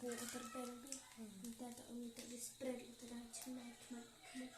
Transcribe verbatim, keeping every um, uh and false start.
Ko ka terbeng bi. Nta ta ong nta di spread nta da chna khmat khmat.